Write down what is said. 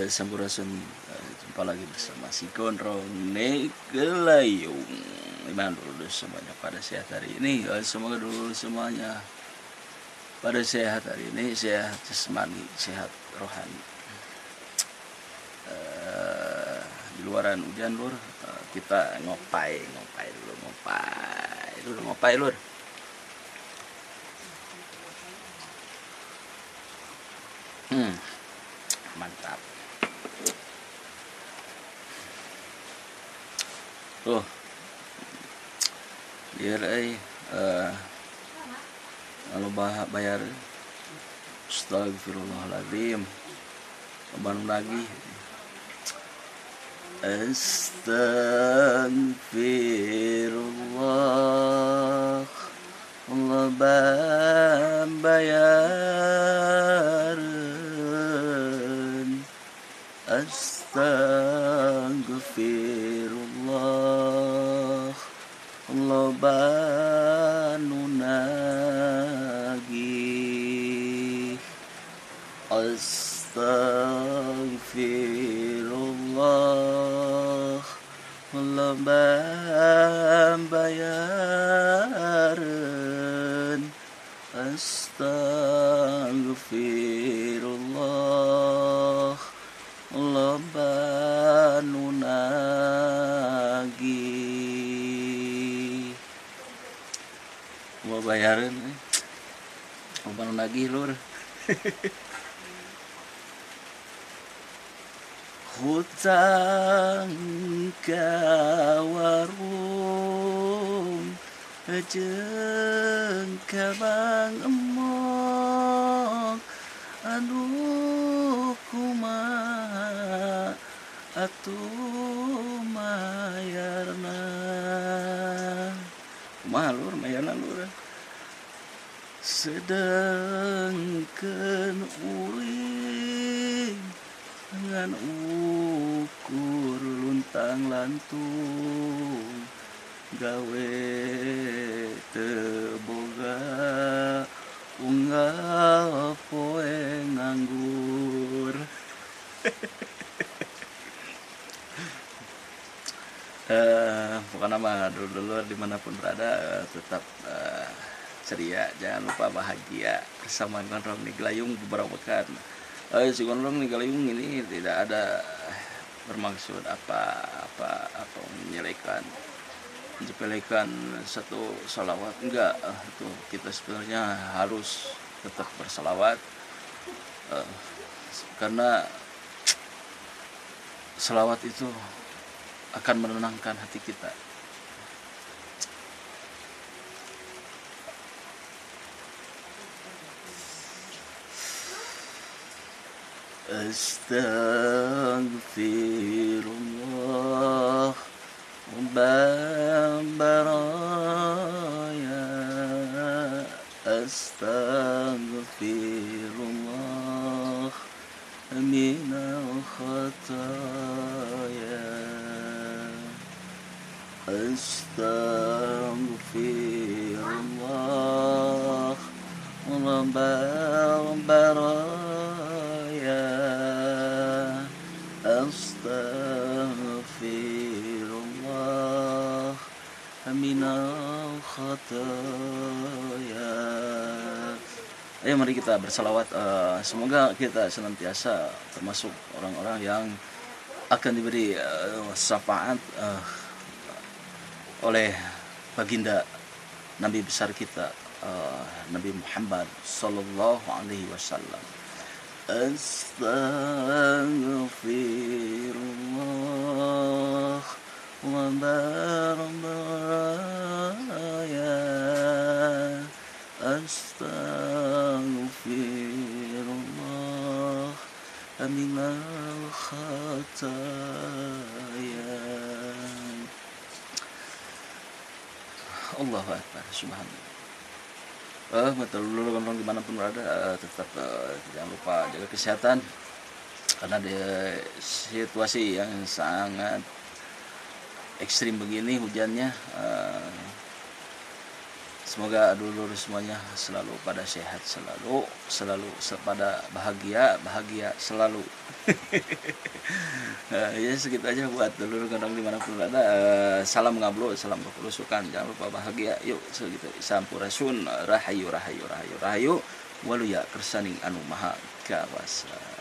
Sampurasun, jumpa lagi bersama si Gondrong Negelayung. Gimana dulu semuanya pada sehat hari ini? Semoga dulu semuanya pada sehat hari ini, sehat jasmani, sehat rohani. Di luaran hujan lur, kita ngopai dulu, ngopai lur. Mantap. Tuh, biar kalau bayar, astagfirullahaladzim, bandung lagi. Astagfirullah, Allah bayaran. Astagfirullah, Allah banu nagih. Astagfirullah, Allah bayaran. Astagfirullah, Allah banu nagih. Mau bayarin, mau banu nagih lur. Hutang ka warung jeung ka Bang Emok, aduh kumaha atuh mayarna. Kumaha lur mayarna lur. Sedengkeun uring ngan ukur luntang lantung, gawe teu boga unggal poe nganggur. Pokoknya mah dulur-dulur dimanapun berada, tetap ceria, jangan lupa bahagia bersama Gondrong Negelayung beberapa pekan. Si Gondrong Negelayung ini tidak ada bermaksud apa-apa atau menyelekan, menyepelekan satu salawat, enggak. Itu kita sebenarnya harus tetap bersalawat, karena salawat itu akan menenangkan hati kita. Astagfirullah baraya, astagfirullah minal khataya, astagfirullah baraya, astagfirullah minal khataya. Ayo mari kita bersalawat, semoga kita senantiasa termasuk orang-orang yang akan diberi syafaat oleh baginda Nabi besar kita, Nabi Muhammad sallallahu alaihi wasallam. Astagfirullah wa baraya, astagfirullah minal khataya. Allahu Akbar, subhanallah. Betul dulu teman-teman dimanapun berada, tetap jangan lupa jaga kesehatan, karena di situasi yang sangat ekstrim begini hujannya, Semoga dulur semuanya selalu pada sehat selalu, selalu pada bahagia, bahagia selalu. Ya segitu aja buat dulur gondrong dimanapun berada. Salam ngablo, salam kepelusukan, jangan lupa bahagia. Yuk segitu. Sampurasun, rahayu rahayu rahayu rahayu. Waluya kersaning anu maha kawasa.